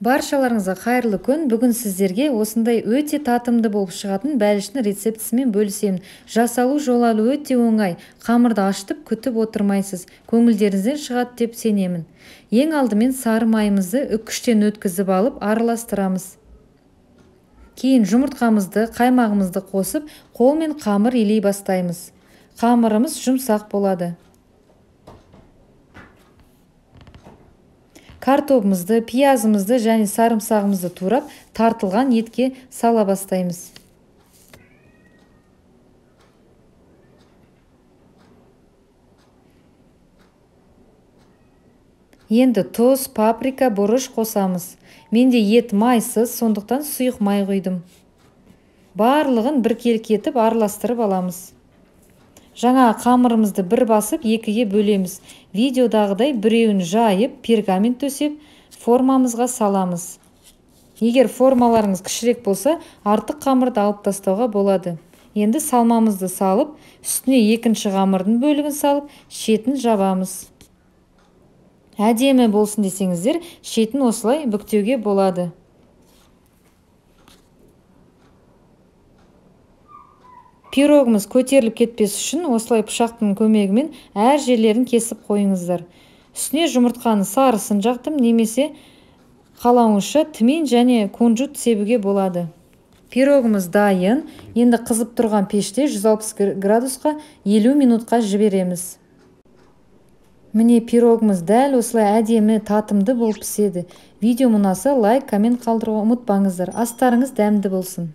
Баршаларыңызға қайырлы күн. Бүгін сіздерге осындай өте татымды болып шығатын бәліштің рецептісімен бөлісемін. Жасалу жолы өте оңай. Қамырды ашытып күтіп отырмайсыз. Көңілдеріңізден шығады деп сенемін. Ең алдымен сары майымызды үккіштен өткізіп алып араластырамыз. Кейін жұмыртқамызды, қаймағымызды қосып, қолмен қамыр илей бастаймыз. Қамырымыз жұмсақ болады. Картобымызды, пиязымызды және сарымсағымызды турап, тартылған етке сала бастаймыз. Енді тұз, паприка, бұрыш қосамыз. Менде ет майсыз, сондықтан сұйық май құйдым. Барлығын біркелкі етіп араластырып аламыз. Жаңа қамырымызды бір басып екіге бөлеміз. Видеодағыдай біреуін жайып, пергамент төсеп, формамызға саламыз. Егер формаларыңыз кішірек болса, артық қамырды алып тастауға болады. Енді салмамызды салып, үстіне екінші қамырдың бөлігін салып, шетін жабамыз. Әдемі болсын десеңіздер, шетін осылай бүктеуге болады. Пирогымыз көтеріліп кетпес үшін осылай пышақтың көмегімен әр жерлерін кесіп қойыңыздар. Үстіне жұмыртқаның сарысын жақтым, немесе қалауыңызша тмин және кунжут себуге болады. Пирогымыз дайын. Енді қызып тұрған пеште 160 градусқа 50 минутқа жібереміз. Міне пирогымыз дәл осылай әдемі, татымды болып піседі. Видео ұнаса лайк, коммент қалдыруға ұмытпаңыздар. Астарыңыз дәмді болсын.